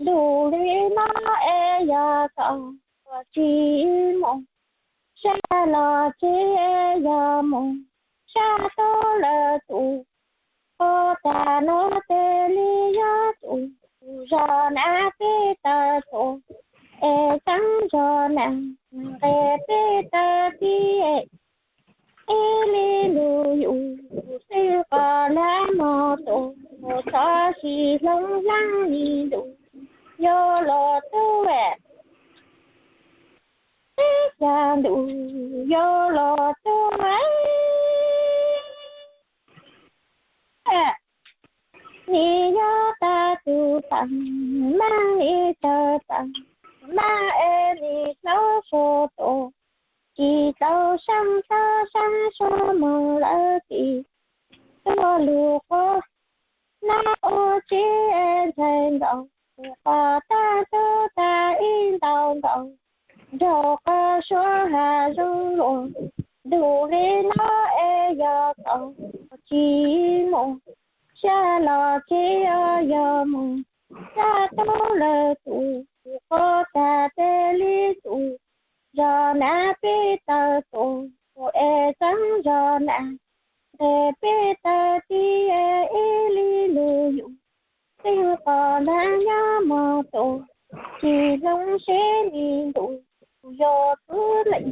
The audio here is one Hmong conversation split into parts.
Ntuj li no es yog kom tsis mus sab los tsev, yog mus sab tub lawm tus, qhov tag no tes li yog tus, zos na peb tawg tuaj, es txeeb zos na nqes peb tawg tib, ib li lus yus xwb qos lab mos tuaj, txhob sim hloov hleeb li ntuj, yog los tuaj, ib cag ntuj yog los tuaj, nim yog tag tus peem, maj li tawg peem, maj es nim hlaub sua tuaj, tsis tau saib tau saib sua mus lawm tim tuaj lug qhov no ua tsis ntshai nkaus, qhov tag tub tag ib ntau nkaus, nraug qhov suav hav zoov luaj, ntuj li no es yog kom tsis mus sab los tsev, yog mus sab tub lawm tus, qhov tag tes li tus, zos na peb tawg tuaj, es txeeb zos na nqes peb tawg tib, ib li lus yus xwb qos lab nyob mos tuaj, sim hloov seb li ntuj yog txwv leej,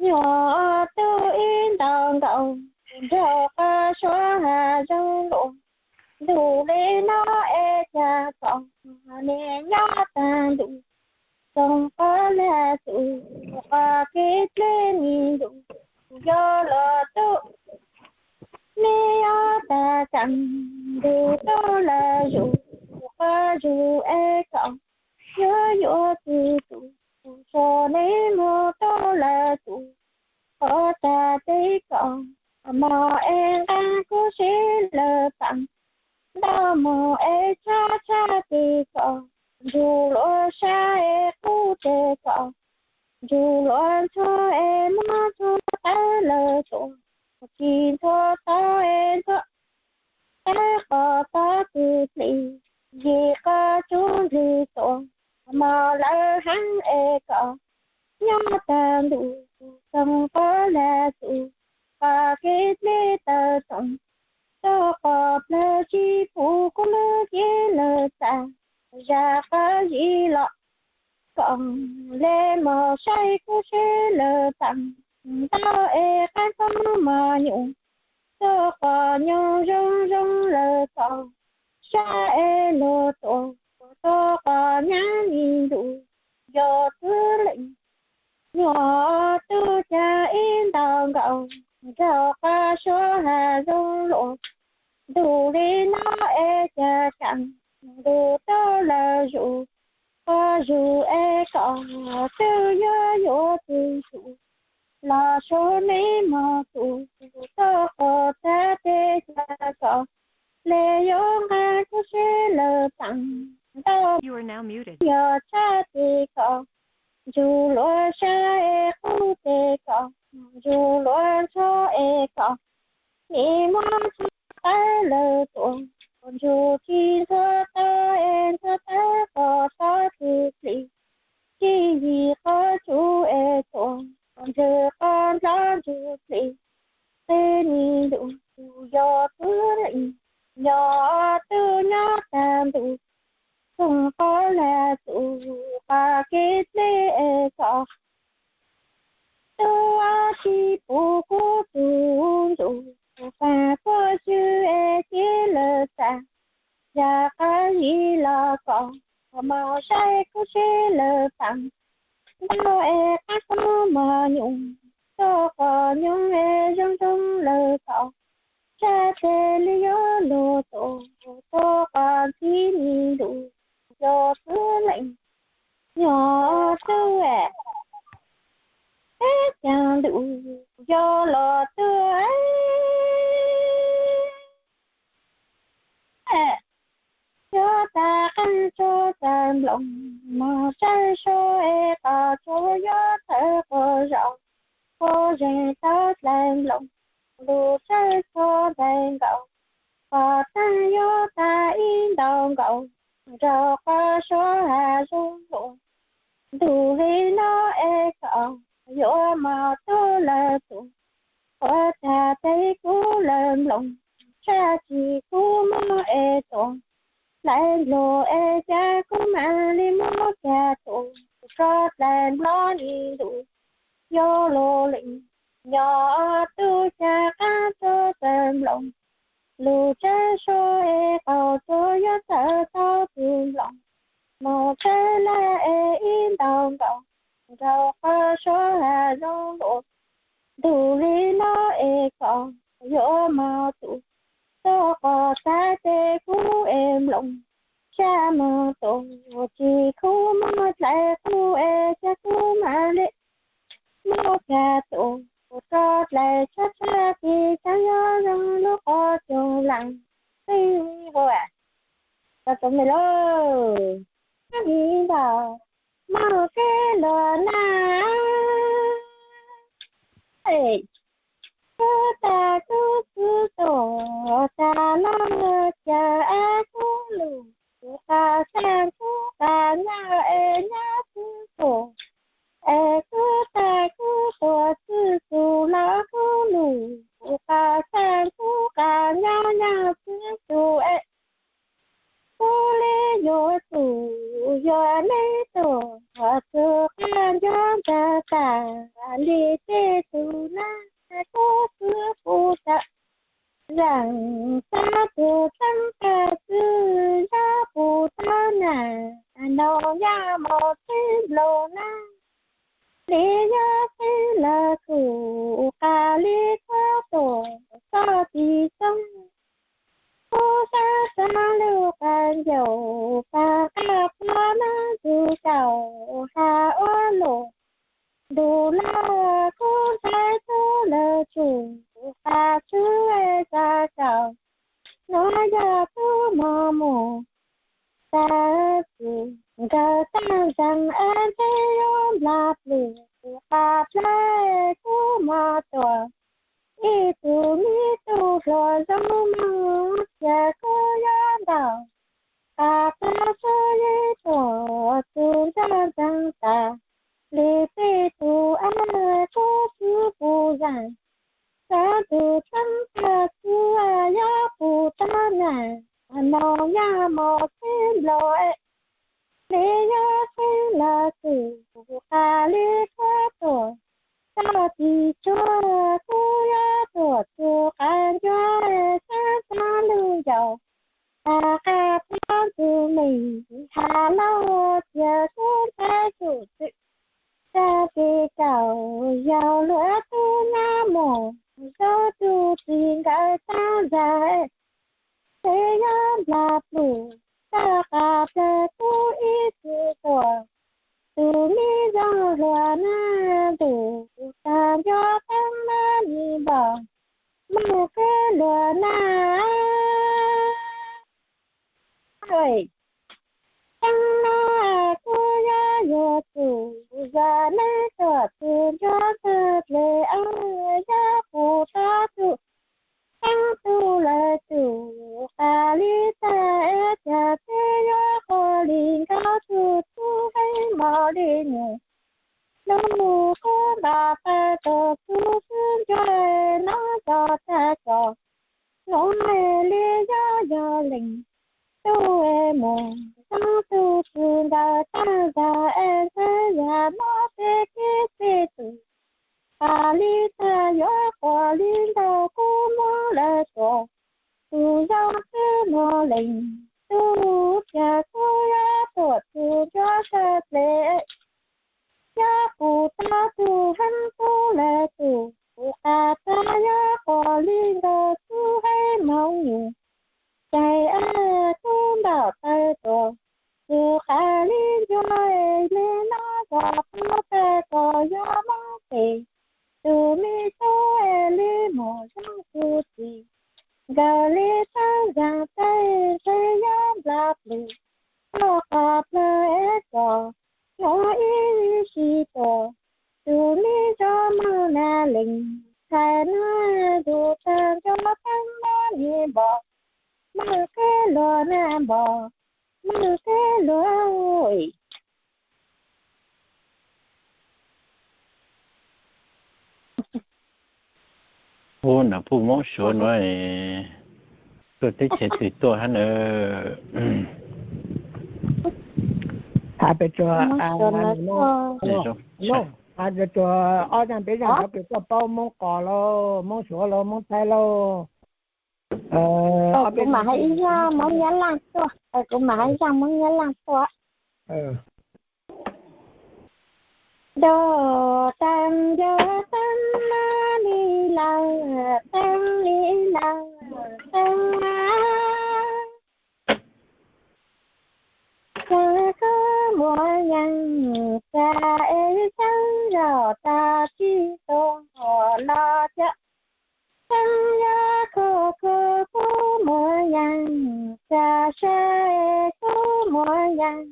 nyuam tub ib ntau nkaus, nraug qhov suav hav zoov luaj, ntuj li no es cas kom nim nyob tag ntuj, txoov qos lab tus, qhov kev dleb li ntuj yog los tuaj, nim yog tag kev ntuj tuaj lawm zus, qhov zus es kom yuav yuav twg tus, tus so nim muab tuaj lawm tus, qhov tag tes kom mos es nqa kub sib lawv peem, ntau mos es tshab tshab tes kom ntsug luag sab es qub tes kom ntsug luag ntxhuav es muab ntxhuav tawb lawm tuaj, tsis ntxhuav tau es ntxhuav tawb qos tau tus plis, yim qos tsuj ntsig tuaj, mos lawm heev es kom nyob tag ntuj, txoov qos lab tus, qhov kev dleb tawm txoov, txog qos plawg tsis pum kub lub cev lawm tas, zaj qhov zis los kom le mos saib kub sib lawv peem, ntau es qab koob mos nyuj, txog qos nyoog zoo zoo lawm kom sab es luag tuaj, txog qos nyab li ntuj yog txwv leej, nyuam tub cag ib ntau nkaus, nraug qhov suav hav zoov luaj, ntuj li no es cas kam ntuj tuaj lawm zus, qhov zus es kom twb yuav yuav twg tus, los suav nim mos tus, txog qos tag tes cas kom le yuav nqa kub sib lawv peem, ntau yog tshab tes kom ntsug luag sab es qub tes kom ntsug luag ntxhuav es kom nim muab ntxhuav tawb lawm tuaj, ntsug tsis ntxhuav tau es ntxhuav tawb qos tau tus plis, tsis yim qos tsuj es tuaj, ntswg qos ntxhov ntsug plis, qe ni ntuj yog txwv leej, nyob twb nyob tag ntuj, txoov qos lab tus, qhov kev dleb es kom tub tsis pum kub tus ntsuj, faj puab xwb es cia lawv tas, zaj qhov zis los kom mos saib kub sib lawv peem, ntau es qab koob mos nyuj, txog qos nyoog es zoo zoo lawm kom sab tes li yuav luag tuaj, txog qos ntxhib ni ntuj yog txwv leej, nyuam tub es, peb cag ntuj yog los tuaj, yuav tag qeej tsuag tawg nplooj, mos saib sua es qos tsuag yuav tawg quas zos, quas zeeg tawg dlaim nplooj, lus saib txog ntais nkaus, qos tag yuav tag ib ntau nkaus, nraum qhov suav hav zoov luam. Ntuj li no es koj yuav mos tub lawm tus, ua tag teb kuv lawm nploos, tshaj tsis kuv mob es tuag, hlais npluag es cas kuv mam li muab kiag tus, tso dlaim nplob li ntuj, yuav luag leej nyob tub xyab qab tuaj tawm nploos, lub tsev suav es qaug tuag yuav tawm tau tus nploos, mus tsev lawm es ib ntaus nkaus, nraum qhov suav hav zoov luam. Ntuj li no es koj yuav mos tus, txog qhov tag teb kuv es nploos, tshaj mos tus, tsis kuv mob hlais kuv es cas kuv mam li muab kiag tus, tso dlaim tshab tshab tib tsav yuav zoo lub qhov cooj leej tij hua. Tau txom nyem lauj. Nab ntawm mos kej luag na, kuv tas kuv xwb tuag tas los cas es kuv lus, kuv qas xeeb kuv qas nyob es nyob xwb tuag, es kuv tas kuv tuag xwb tus los kuv lus, kuv qas xeeb kuv qas nyob nyob xwb tus es kuv li yuav tus yuav li tuag, tus qas nyob ntag tas li tej tus na, kuv xwb kuv tas. Zaum tag tus teeb tag xwb yog puv tau na, no yog mus txij nploos na. Li yog txij lawm kuv qas li qhuav tuam txoj ti xoob, kuv xav xav lub qas ncaus pas qas plab nab ntug kaum ha ua luam. Ntuj lawm kuv ntshai tub lawm tus, qas tub es tsa kaum, no yog tub mos mus tas xwb, nkawd tag zam es ntshe yuav nplas plhws, qas plab kuv mos tuam, ib tug me tub hluas zoo mos cia kuv yuav ntaus, qas plab xwb yeej tuam tus ntsa ntxeev tas li tej tus es kuv xwb puv zam, xav tus teeb tag xwb yog puv tau na, no yog mus txij nploos es li yog txij lawm tus, kuv qas li qhuav tuam txoj ti tsuag, kuv yuav tuam tus qas ncuav es xav xav lub ncaus pas qas plab tus me has los cia kuv ntshai tsum txwm tag li kaum, yog luag tub nyab mus zoo tus txiv nkawd tag zam, ntshe yuav nplas plhws txoj qas plab kuv ib txwm tuam, tus me zoo hluas na, ntuj tag nco teeb nab ni npom, mos kej luag na. Teeb no kuv yog yuav tus, yog neb tuam tus nco tag ple es yog puv tau tus, teeb tus lawm tus, qas li tag es cas peb yuav quas li nkauj tus tub heev mos li nyuam lug, kuv npam pab tus tub xwb ncuav no tso tag tso, no es li yog yog leej tub es mus zoo tus txiv nkawd tag zam es ntshai yam no peb kev peb tus, qas li tag yuav quas li nkauj kuv muab lawv tuam, tus zoo xwb mos leej tub, cas kuv yuav tuam tus nco tag ple, yog puv tau tus heev tub lawm tus, kuv qas tag yuav quas li nkauj tub heev mos nyuam, cas es kuv npam pab tuam tus, qas li ncuav es li no tso pab tag kom yog mob pes, tus me tub es li mus zoo tus txiv nkawd li tag zam tes ntshe yuav nplas plhws txoj qas plab es tso, yuav ib sij tuam, tus me zoo mos na leej, ntshai na, ntuj tag nco teeb nab ni npom, mos kej luag na npom, neej thiab luag. Ub, no puj Moob Suav no, tuaj teb chaws twg tuaj hab na? Hais pem tsuas, hais tsuas ob zaj peb zaj cov kws koj paub, Moob Qos lauj, Moob Suav lauj, Moob Thaib lauj. Kuv mam hais ib zaj Moob Nyab Laj tuaj, kuv mam hais ib zaj Moob Nyab Laj tuaj. Dog taag nco taag ma ni lawm, taag ni lawm, taag ma. Xav koj muaj yeej, xav es xav zog tas tsis tuaj los cas. Xav yog koj koj kuj muaj yeej, xav saib es kuj muaj yeej.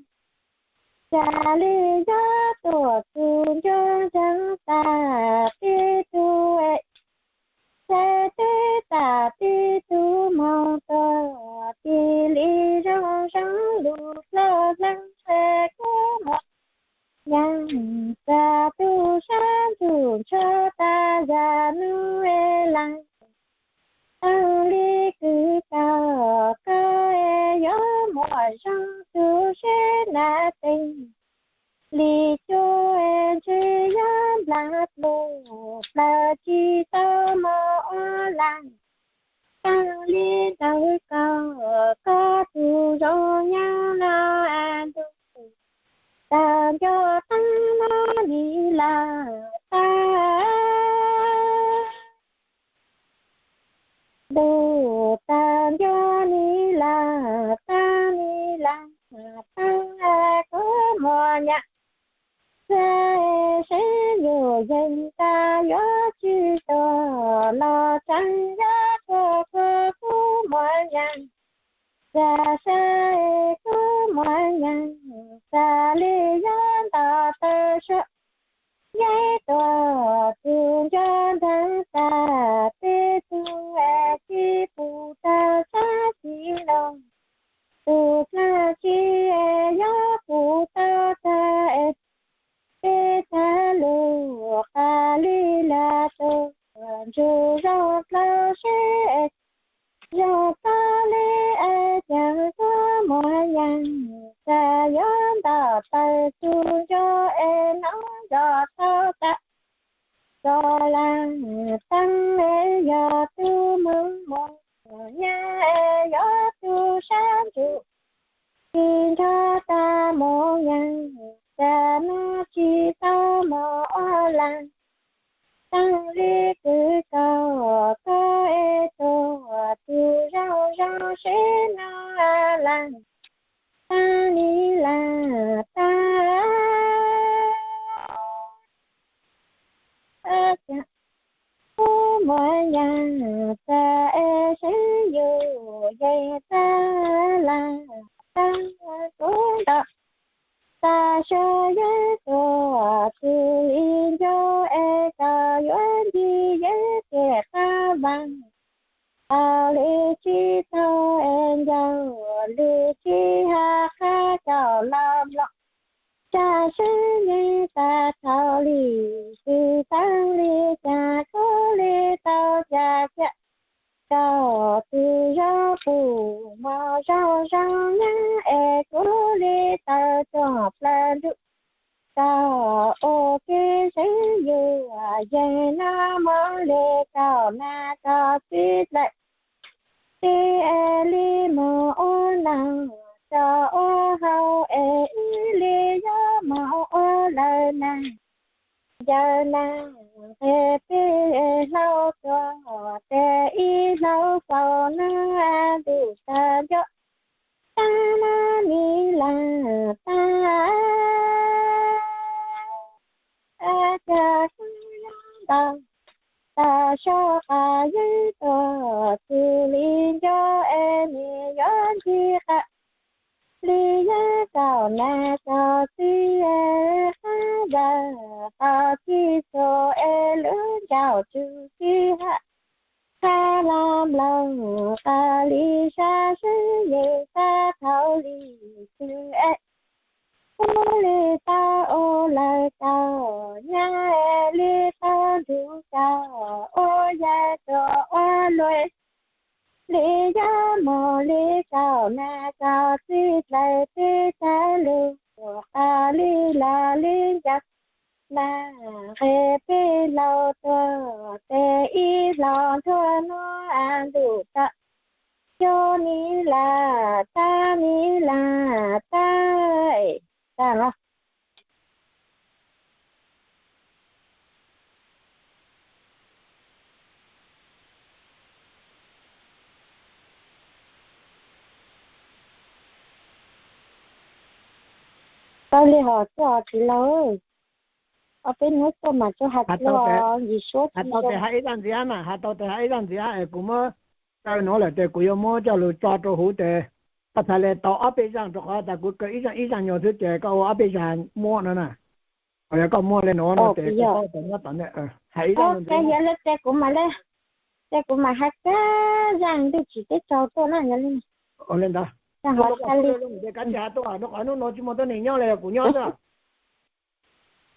Cas li yog tuaj txug nco ntseeg tas tib tug es, xav teb tas tib tug moog tuaj, cia li zoo zoo lug dlhau dlhau es kuj muaj yeej. Xav tug sab ntsuj ntsho tas yam nuav es leej, taag li kws koj koj es yuav muaj zoo tug seb na teeb. Li cuab es ntshe yog nplaag pluj, plawg tsis tau moog ua laag. Taag li ntawd koj, koj tug zoo nyab laj ntuj, taag nco taag ma ni lawm taag. Ntuj, taag nco ni lawm taag, ni lawm taag, kuj muaj yeej. Xav es seb yug yeeg tas yuav tsis tuaj los tsaam yog koj koj kuj muaj yeej. Xav saib es kuj muaj yeej, xav li yog ntaus taw suab, yeej tuaj txug nco ntseeg tas tib tug es tsis pum tau sab tsis lug. Tug dlaab tsi es yog pum tau tag es, peb tag lug qas li lam tuaj ntsug zoo dlhau seb es, zoo dlhau li es cas kuj muaj yeej. Xav yuav ntaus taw txug nco es nov zog tau tas, tso laag taag es yog tug moog moog nyab es yog tug sab ntsuj, tsis nrog tas moog yeej, tas nuav tsis tau moog ua laag. Taag li kws koj koj es tuaj txug zoo zoo seb nuav laag, taag ni lawm taag. Cas kuj muaj yeej, xav es seb yug yeej tas laag taag, kuv ntaus tas sab yeej tuaj txug li nco es koj yuav ncig yeej tias qab vaag. Tau li tsis tau es ncaug, li tsis has qha caum los mloog. Tsam seb yeej tas thaum li, tsis tau li cas kuj li tau cas kiag. Koj tug zoo pum moog zoo zoo nyab es kuv li tau cog plawg ntuj. Koj ua ke seb yug yeej nov moog li koj nag koj txiv dlaim. Tib es li moog ua noog, tso ua hauv es ib li yuav moog ua lawm nag. Ncaws nag nqeg peb hlau tuag, tes ib hlau faus nag ntuj tag nco. Taag ma ni laag taag, cas kuj yuav ntaus tas sab qas yeej tuaj txug li nco es nws yuav ncig qas. Li yog kaum nag kaum txiv es qab ncaws, qos txij xuas es lub ncaus tsug txij hab. Qab Laj nplooj qas li sab sib yees sab thaum li twg es, ua li tau ua lawm tau, nyab li tau nrug tau, ua yam tsuas ua luaj li, yog mus li tau na, tau txij dlaim txij tag lug, qas li lag li ncaws, mas nqe peb laus tuag tes ib hlau ntuag nuav ntuj tau, cov niv lam tag niv lam tag. Tag los? Tau li hos xwb os txiv laug, ob peb hnub tuaj mas tsuas has tau tes has ib zaj ntxiv mas, has tau tes has ib zaj ntxiv es kuv muab kaw nuav lawm tes kuv yuav muab coj lug tso rua huv tes koj txhad le tau ob peb zaj rua qhov tas kuv kaw ib zaj ib zaj nyuas xwb ces koj ua ob peb zaj muab no na. Yog koj muaj le nuav no ces koj tau tes nyob tom ntej, has ib zaj ntxiv. Yog le tes kuv mam le, tes kuv mam has kag zaj ntej tsis teb tsaug tuaj na, yog le ntawd. Kab tsis has tuaj rua qhov hnub nuav tsis muaj tuab neeg nyob le yog kuv nyob xwb.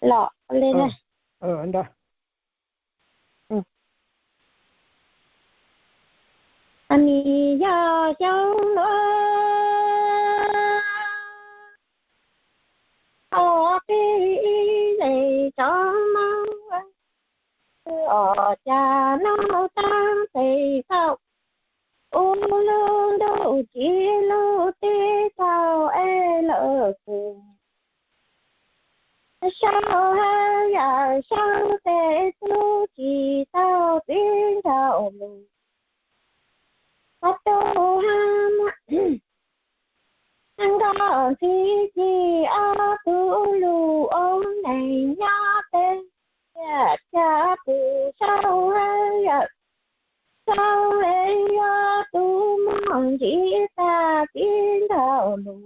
Los le ntawd. Nws yog xyoo nuav, ob peb ib leeg tsob moog, ob cag noj taag tes tau, ua lub ntuj tsis lub teb tau es lawm kuv sau hawb yawm sau tes tub tsis tau txiv nraug lug. Ob tug hab nkauj ntxim ci ob tug lug ua neeg nyob teb, ca pum sau hawb yawm sau es yog tub muaj ntsis tag txiv nraug lug.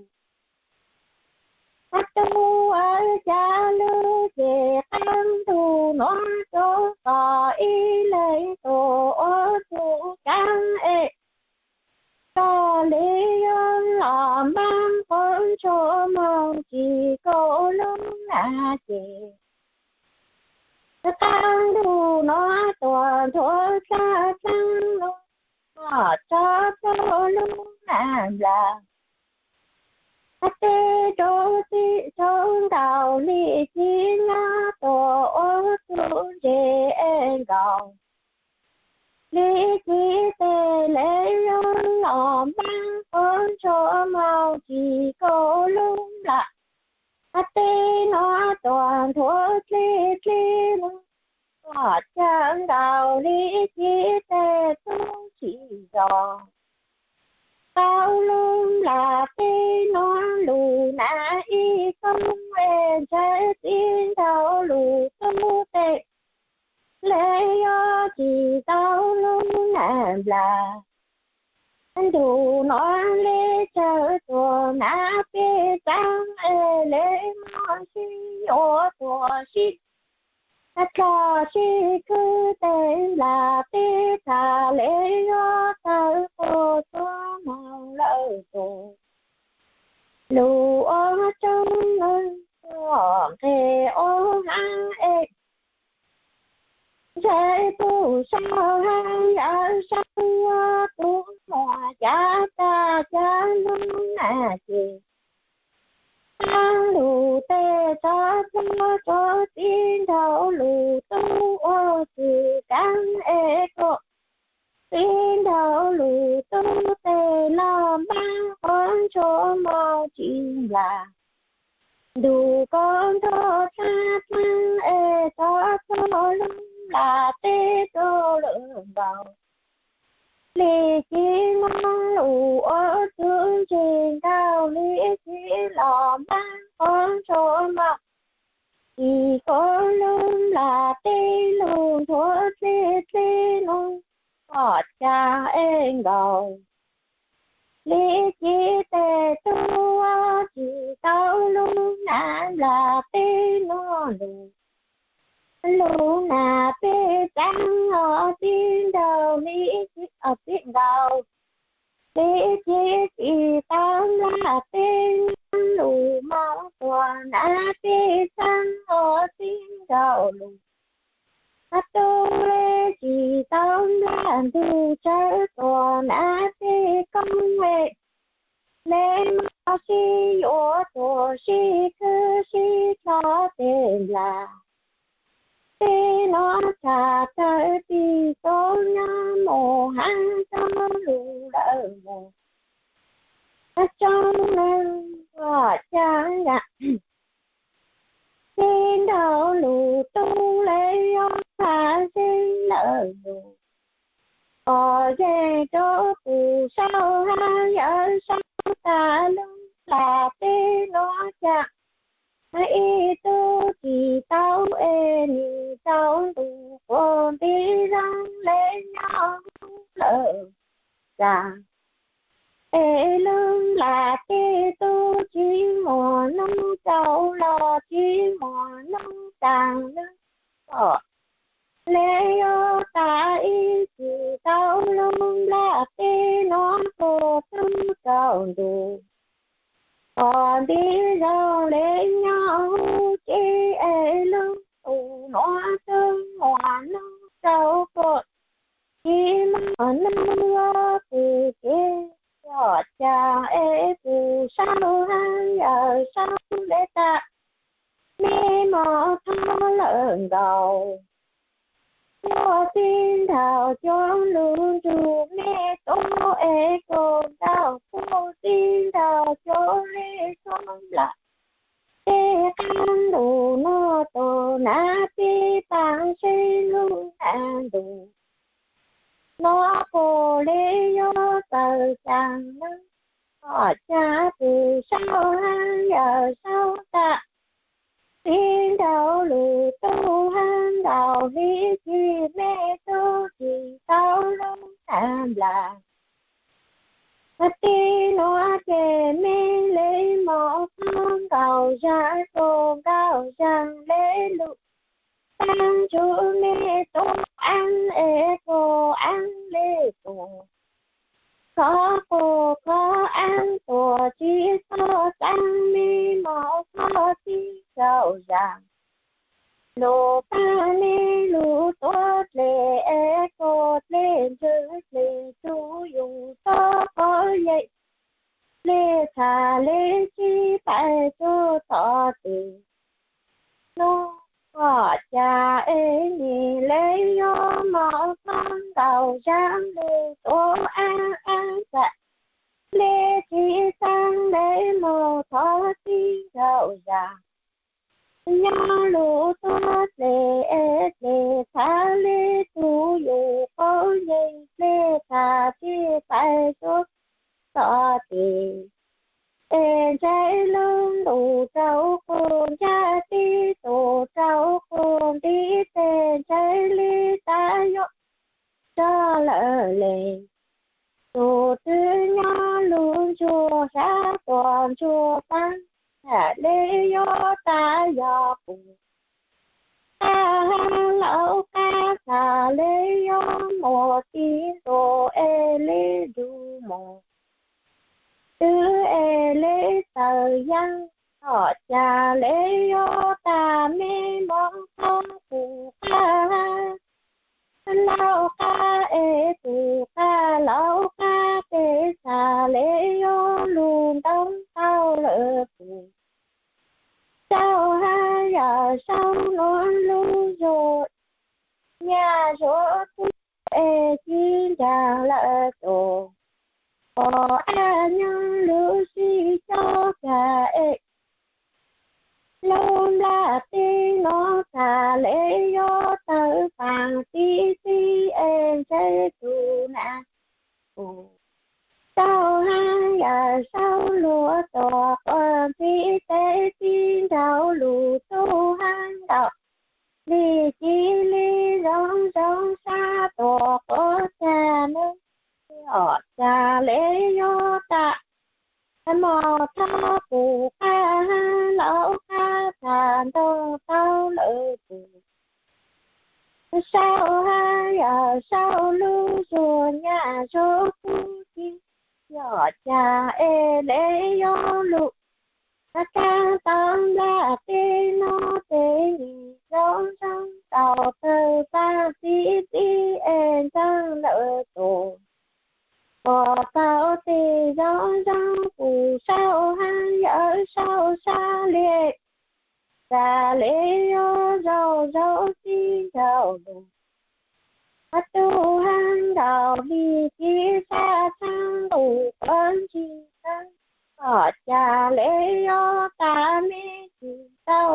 Ob tug hawb ca lug ces qaab ntug nuav tsuas kom ib leeg tuaj ua tug kaab es koj le yuav los npaab qhov ntsuag moog tsis koj lub nag ces qaab ntug nuav tuaj nthuav txhab txheeb lug, tso txug lub nag nplas. Teb rau txij rau nkaus li ci nyob tuaj ua tug ntses es nkaus li ci tes le yuav los npaab qhov ntsuag moog tsis koj lub nplas. Teb nuav tuaj nthuav txhib txhib lug, ca nkaus li ci tes tub tsis zos. Tau lub nplas teb nuav lug nag ib koob es ntshaw txiv nraug lug tub tes le yuav tsis tau lub nag nplas. Ntug nuav le tsawg tuaj nag peb txaab es le muab sib yuav tuaj sib dlog sib khwb tes nplas teb txhad le yuav tawg quas tuab moog lawm tus lug ua tsob nqe ua hab es ntshe tug sau hab yawm sau yuav tub muaj ca tag ca lub nag ces taag lug tes tso txug rua txiv nraug lug tub ua tug kaab es koj txiv nraug lug tub tes los npaab qhov ntsuag moog tsis nplas. Ntug koj nrog txhab txheeb es tso txug lub nplas teb tug lug nkaus li ci moog lug ua tug ntses nkaus li ci los npaab qhov ntsuag moog tsis koj lub nplas teb lug nthuav txhib txhib lug, kom ca es nkaus li ci tes tub tsis tau lub nag nplas teb nuav lug. Lub nag peb txaab os txiv nraug li ci txij nkaus li ci tsis tau nplaj teb nyob lus mos tuag nab teb xeeb os txij nkaus lus tub le tsis tau nplaj ntug tsawv tuag nab teb koob le le mos sib yuav tuag sib khwb sib tho tej nplaj teb nuav tshaj tawm tib tug nyob mus hab txog lug lawm mus tsob neeg ua cas yam txij nkaus lug tub le yog tag zeb lawm lug os yeej rua pum saub hab yawm saub tas lub nplaj teb nuav cas ib tug tsis tau es nim tau ntuj quas nti zoo le nyob lawm cas es lub nplaj teb tub tsis muaj nub tsaus los tsis muaj nub taag nub os le yog tas ib tsis tau lub nplaj teb nuav puag tub tsaus ntuj quas nti zoo le nyob huv tsev es lub ntuj nuav twb muaj nub tsaus quas tsis muaj nub ua pum kev os cas es pum saub hab yawm saub le tas mej mos tho lawm nkaus puag txij nraug cuab lug nrug mej tuab es kua nraug puag txij nraug cuab le suab nplaj teb qaab ntuj nuav tug nab teb paab seb lub nab ntuj nuav puas le yuav txawm caag nub os cas pum saub hab yawm saub tas txij nraug lug tub hab nkaus hli ci mej tub tsis tau lub nab nplaj teb nuav ces mej le mos txog nkaus zaag kua nkaus zaag le lug taag nrug mej tub aab es kua aab le tuag khov kua khov aab tuag tsis txhob taag mej mos txog txij nraug zaag lug taag mej lug tuab dlej es kua dlej ntswg dlej tug yug txhob qhov yeej dlej txhaj le tsis pais txug tom tes nuav os cas es nim le yuav mos txog nkaus zaag lug tuab aab aab txhaj le tsis taag le mos txog txij nraug zaag nyob lug tuab dlej es dlej txhaj le tug yug qhov yeej dlej txhaj tsis pais txug tom tes es ntshe lub ntuj rau qub ncaag tib tug rau qub nti tes ntshe le tas yuav rog lawm le tug twg nyob lug ntsuag sab tuam ntsuag taag le yuav tas yog pum qab hab laub qab txhaj le yuav muaj tib ntua es le nrug mus twg es le txawm yaaj os cas le yuav tas mej mos txog pum qab hab laub qab es pum qab laub qab peb txhaj le yuav lug ntoo tau lawm pum saub hab yawm saub nuav lub zug nyaj zuav tub es ci ncaag lawm tus os ab nyob lub sij cog kag es lub nplaj teb nuav txhaj le yuav tawg paag tib txij es ntshe tug nab pum saub hab yawm saub luag tuag quas ntxhib teb txij nraug lug tub hab nkaus li ci li zoo zoo sab tuam quas tag nub os cas le yuav tas mos txog pum qab hab laub qab txhaj ntoo tau lawm tus saub hab yawm saub lub zug nyaj zug pub ci, yog cas es le yuav lug tag tau nplaj teb no tes nim zoo zoo nkaus tawg paj txib txib es ntxeev lawm tus. Puag tau tes zoo zoo kuv saub hab yawm saub sab li, tas le yuav zaum zaum txij nraud lug. Tub hab nkaus hli ci sab tshab nqus quav ntsis tawg, tom cas le yuav tas me tsis tau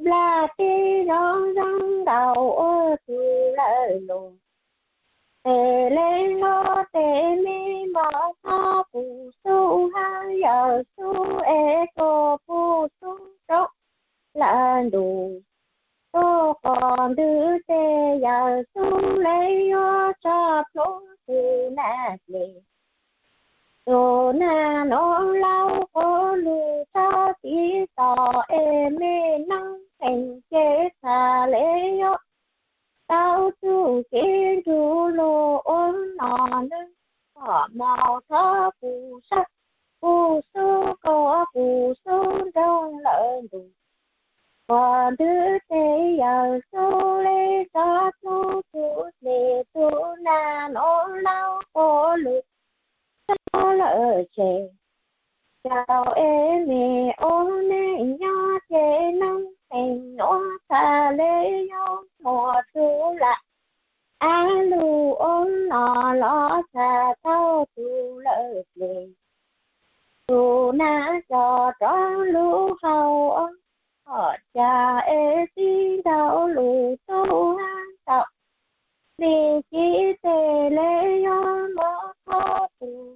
nplaj teb zoo zoo nkaus ua tug lawm lug. Tes le yuav tes me mos txhob pum xub hab yawm xub es koj pum xub rau lawm ntug. Tuaj qos ntwg tes yawm xub le yuav tso plhuav tug nag ple. Tug nag nuav laug quav lug txhob tiv tos es me noob neeg ces txhaj le yuav tau txuj kev nrug lug ua no nawb. Koj mos txhob pum sab pum xub, koj pum xub nroog lawm ntug. Qos ntwg tes yawm xub le tso plhuav tug ple, tug nag nuav laug quav lug txhob lawm tseg. Caum es me ua neej nyob ces noob neej nuav txhaj le yuav muaj tug lam av lug ua no los txhaj tau tug lawm ple. Tug nag coj rov lug haus, tom cas es txij nraud lug tub hab tau li ci tes le yuav mos txhob pum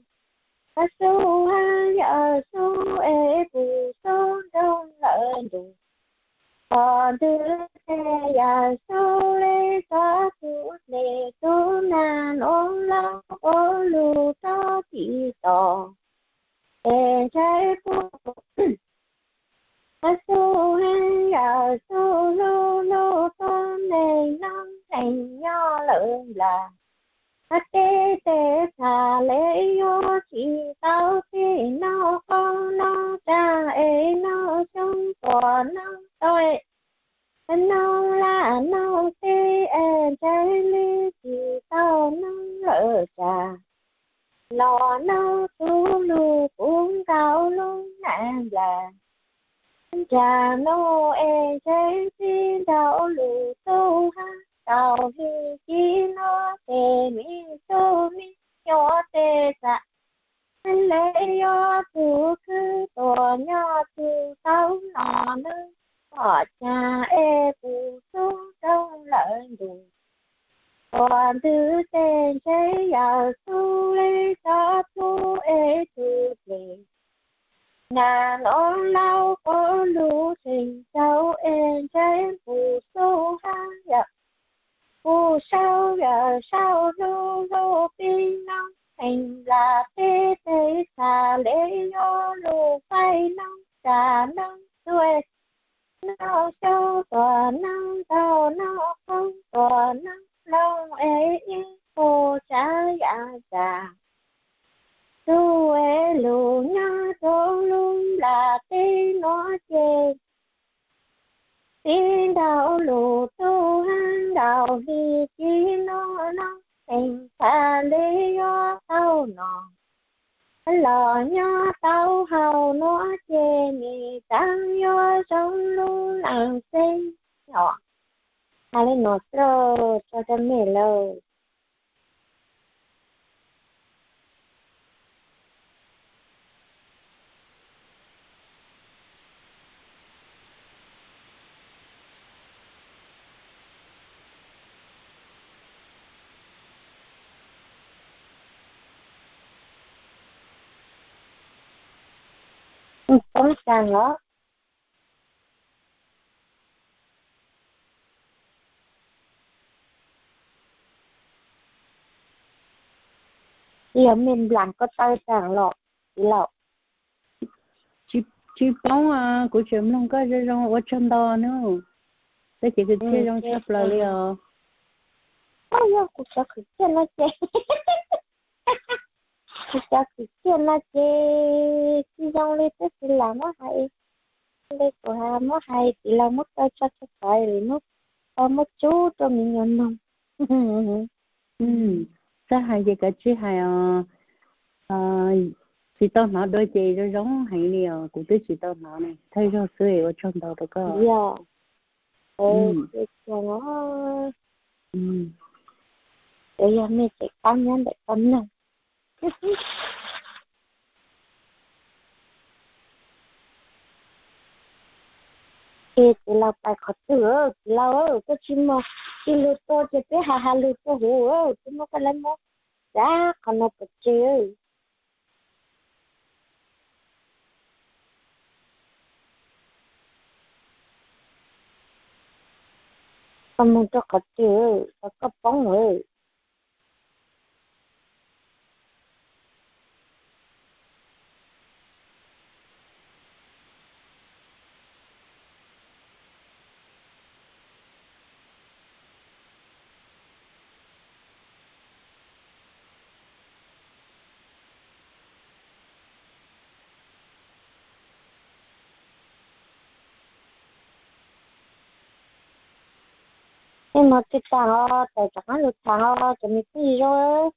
xub hab yawm xub es pum xub nroog lawm ntug. Qos ntwg tes yawm xub le tso tug ple, tug nag nuav laug quav lug txhob tiv tos es ntshai pum xub hab yawm xub lug lug tuab neeg noob neej nyob lawm nplaj teb, tes txhaj le yuav tsis tau txij noj qoob noj tsav es noj xyoob tuaj noj tau es noj laj noj teb es ntshai le tsis tau noj lawm tsam los noj txug lug puv nkaus lub nag nplaj nrag nuav es ntshai txij nraud lug tub hab nkaus hli ci nuav tes me tub me nyuam tes txhaj le yuav tug khwb tuaj nyob txug tau no nawb. Tom cas es pum xub nroog lawm ntug. Qos ntwg tes ntshai yawm xub le tso plhuav es tug ple. Nag nuav laug quav lug tseem caum es ntshai pum xub hab yawm pum saub yawm saub lug lug pib noob neej nplaj teb, tes txhaj le yuav lug faib noob tsav noob txuas, noj xyoob tuaj noj ntaug, noj qoob tuaj noj loo es ib qho tsav yam txag tug es lug nyob rua lub nplaj teb nuav ces txij nraud lug tub hab nkaus hli ci nuav noob neej txhaj le yuav tau noj los nyob tau haus nuav ces nim txav yuav zoo lub neej xeeb os. Hais le nuav rau, rau rau mej lawm. Poob tsaag os. Yog mej nplaag koj taw tsaag los tij laug? Tsis poob, kuv tseem mloog koj zoo zoo, ua tsaug ntau nawb. Koj cev kwv txhiaj zoo tshaj plaws li os. Yog kuv cov khwv kiag no ces, kuv cov khwv kiag no ces tsis zoo li tub txiv lam muab hais li, kuv muab hais txiv laus muab kaw tso tseg tod li, muab, muab tsub rau me nyuam noog. Txawj hais ces kav tsij hais os. Tsis tau hnov dua ces zoo zoo heev li os, kuv twb tsis tau hnov ne, thawj zaug xwb, ua tsaug ntau rau koj. Yog, yog mej tseem qab nyob ntawm koj mloog. Ces txiv laus pais qhov twg, txiv laus koj tsis muaj, tsis lug tuaj ces peb has has lug tuaj huv, peb muab koj lab muab xav qhov no pov tseg. Koj mus rau qhov twg, koj poob lawm. Nej mus twg tag os, tawm rov qab lug tham os cov me phooj ywg.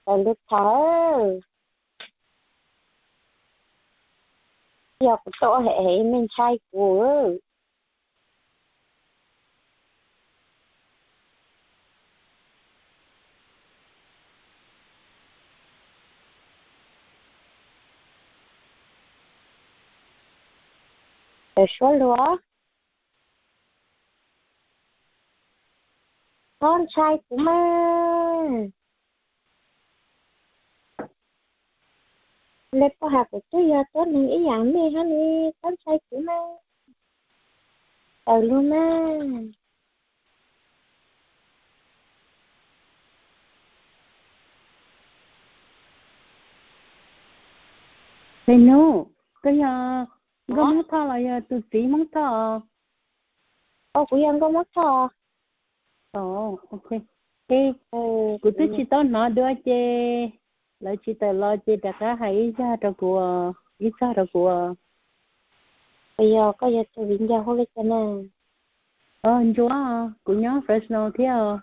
Tawm lug tham. Yog kuv tuaj hem hem mej ntshai kuv. Tawm suab lug. Txhob ntshai kuv mas. Le poj has kuv twb yog tuab neeg ib yam mej hab li, txhob ntshai kuv mas. Tawm lug mas. Hnub, koj yog nkauj Hmoob Thoj los yog tus txiv Hmoob Thoj? Kuv yog nkauj Hmoob Thoj. Ok, kuv twb tsis tau hnov dua ces lawv tsis tawm los ces rov qab hais ib zag rau kuv, ib zag rau kuv. Yog koj yog tus viv ncaus hu li cas na? Ntsuab, kuv nyob Fresno thiab.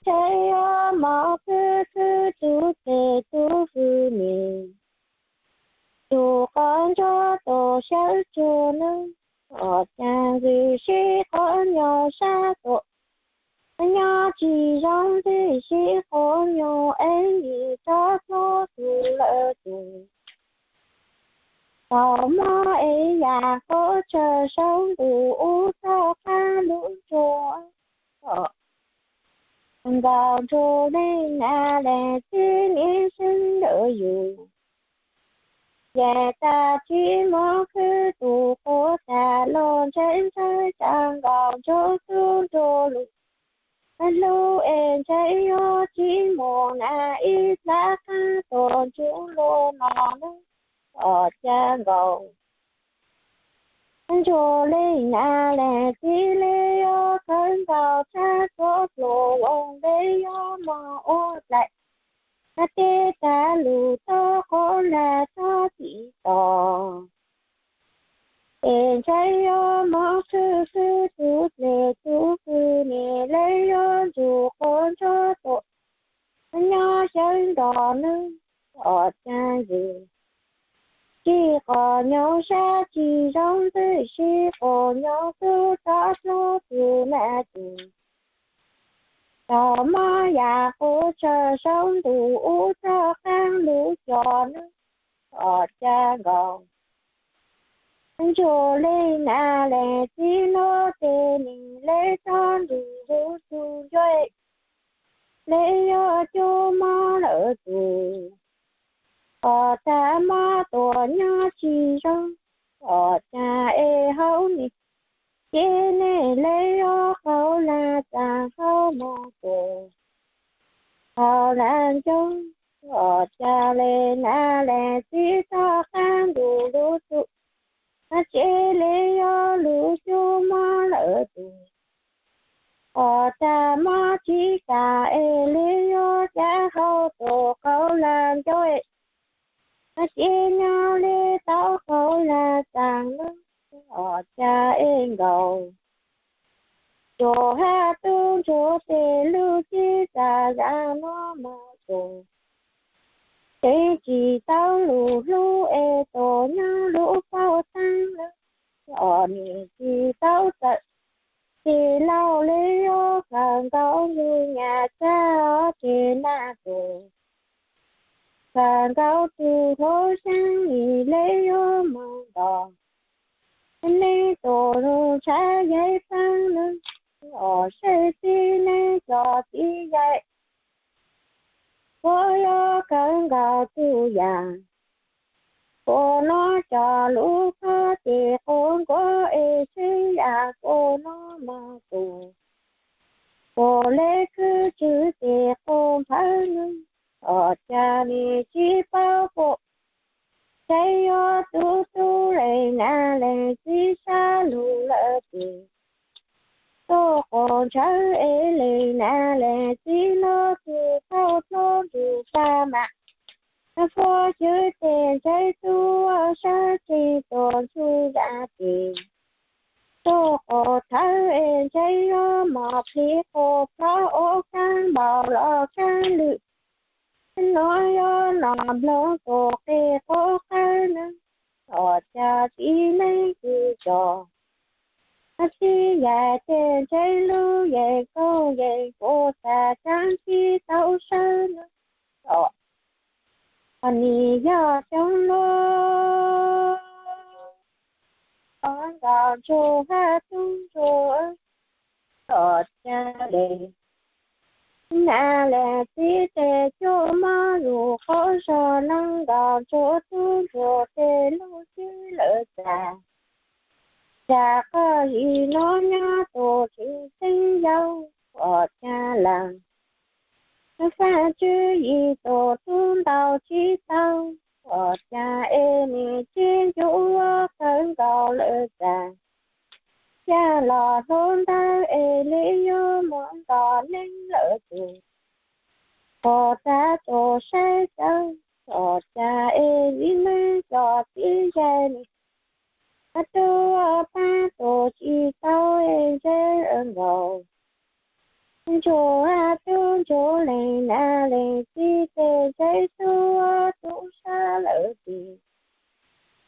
Ntshai yuav mos khwb khwb tus pleg tus hwj me, tus qhov ntsuag tus sawv tsuag nws, os cas ntxwg sib quav nyo sab tuaj, nyob tsis zoo ntxwg sib quav nyo es nim rov dluab tus lawm tus. Thaum mob es yam qhuav tsawg saum ntuj ub txoj qab lub ntuj, nkaus nrug leej nam leej txiv niaj sib ntawm yus. Yam tas tsis mob khwb tus quav tas los ntshai ntshai tsam nkaus nrug tub nrug lus, hlub es ntshai yuav tsis mus na ib plab qab tuaj ntsug luag no na, os cas nkaus nrug leej nam leej txiv le yuav khawb nkaus tshab tuaj pluas loos le yuav mos ua dlaim, teb tas lus tau qhov lag txhob txim tos. Es ntshai yuav mob khwb khwb tus pleg tus hwj me le yuav ntsug quav ntsuag tuaj, nyob xyaw nrog nws, os cas ntxwg sib quav nyo sab tsis zoo ntxwg sib quav nyo tub txhob dluab tus nam tus. Thaum mob yam qhuav tsawg saum ntuj ub txoj qab lub coj nws, os cas nkaus nrug leej nam leej txiv nuav tes nim le txhob nrug lub tug ncuav, le yuav cuag mob lawm tus. Os tas mob tuaj nyob tsis zoo, os cas es hauv nim ces nej le yuav qhau lag tas hauv mob tuaj hauv lag ncoo, os cas le nam leej txiv txoj qab ntuj lub tug, ces le yuav lub cuag mob lawm tus. Os tas es li yuav cab hau tus qauv lag ncauj, cia nyob li tau qauv lag txaag lub, os cas es nkaus. Tsuas hab tub ntsuag tes lub cib txag zag nuav moog tus, ces tsis tau lug hlub es tus nyob lub paug taag lawm, os nim tsis tau txawm. Tes lauj le yuav khaws nkaus lug nyam txag ces naj tus, khaws nkaus tug hluas xyaa nim le yuav moog ntos. Neeg tus lug ntshaw yaig paab lug, os saib txij neeg cov txiv yaig, puab yuav kawg nkaus tug yam. Puab nuav cov lub qhov ces quas nkuav es seb yam puab nuav moog tus, puab le khwv tswv ces quas nphawv lug, os cas nim tsis paub puab. Ntshai yuav tub tub le nam le txiv sab lug lawm ces, tuaj quas ntshaw es le nam le txiv nuav tug tau dlua ntsug pab mas, puab xwb tes ntshai tub sab tseeg tuam ntsug zag ces, tuaj quas thawv es ntshai yuav mos plhis quas plhov ua kaab npaum los kaab lwm. Nuav yuav nom nploog tus qe quas qawg lug, os cas txiv neej kws cov, txiv yaig tes ntshai lub yeej koog yeej puab tas kaab tsis tau sawv lug, os nim yog xyoo nuav, os nkaus ntsuag hab tub ntsuag, os cas le nam le txiv tes cuaj mob lug qhov zog, neeg nkaus ntsuag tub ntsuag tes lub cib lawm tas. Cas qhov zim nuav nyob tus tsis xeeb yau, os cas lam faj tswv yim tus tub ntaus tsis tau, os cas es nim tsis ncuav kawg nkaus lawm tas. Cas los hlub ntawd es le yuav moog ntos neeg lawm tus, qhov tas tus saib xyuas, os cas es txiv neej cov txiv yaig nim, tub pab tus tsis tau es ntshai nkaus. Ntsuag hab tub ntsuag le nam le txiv tes ntshai tub tub sab lawm tes,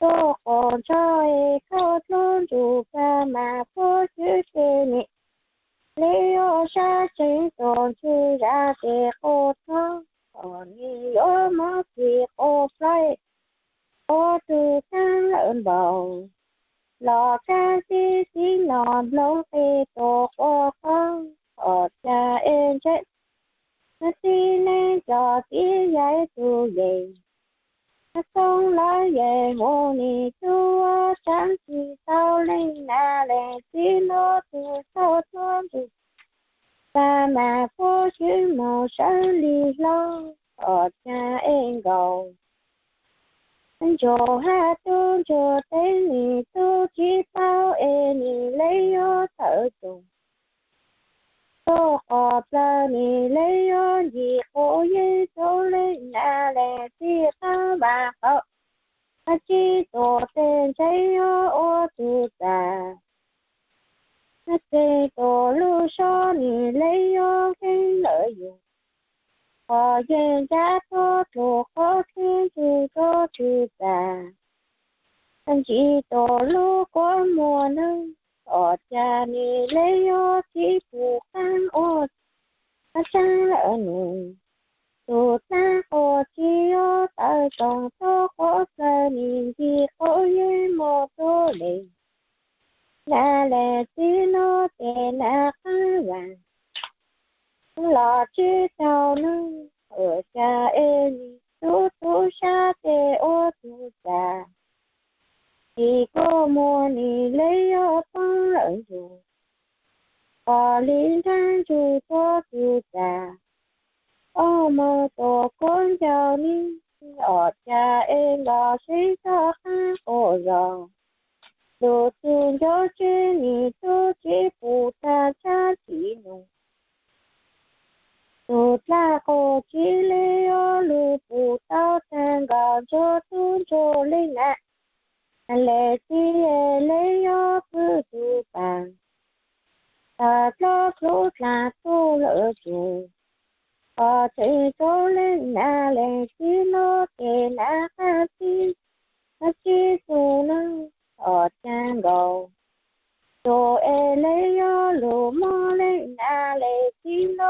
tuaj quas ntshaw es khaus dlua ntsug pab mas puab xwb tes nim le yuav sab tseeg tuam ntsug zag tes quas thov, os nim yuav moog txij quas plhov ua tug kaab lawm npaum, los kaab tib txiv nom nploog qe tus quas qawg, os cas es ntshai txiv neej cov txiv yaig tug yeej xoo lawm yeej hu nim tub tsaab tsis tau leej nam le txiv nuav tug tau tuab ntsug pab mas puab xwb moog sawv li hlo, os cas es nkaus. Ntsuag hab tub ntsuag tes nim tub tsis paub es nim le yuav tawm tus, tuaj quas plawg nim le yuav ncig quas yeej tub leej nam le txiv qaab vas qaum, tsis tus tes ntshai yuav ua tug tas, txeeg tus lub sob nim le yuav keeb lawm yug, qhov yeej ncaj tuab tus qhov keeb tug tuab tug tas, ntsis tus lub kua muag nwg, os cas nim le yuav txij pug qaab ua tsaab lawm nus, tug taab quas tsis yuav tawm toom tuab quas plawg nim ncig quas yeej muaj tuab le, nam le txiv nuav tes nam qaab vas los tsis taug nwg, os cas es nim tub tub sab tes ua tug tas, txij kua muag nim le yuav poob lawm ntsug, qhov li nraag ntsug tuab tug tas, ob moog tus kuab ncaus nim, os cas es los sib txog qaab quas zog, lug txug ncuav tsev nim tub tsis pum tag tshab txiv nus, Tus dlaj qaum tsib leej yog lug pum tau tag nkaus ntsuag tub ntsuag leej nam. Leej txiv es leej yog pwg tus pas, tas plaub hlub dlaj tuaj lawm tus. Pom tseeb rau leej nam leej txiv no ces nam qab txib, qab txib tus neeg tom tag nkaus. Tus es leej yog lug mob leej nam leej txiv no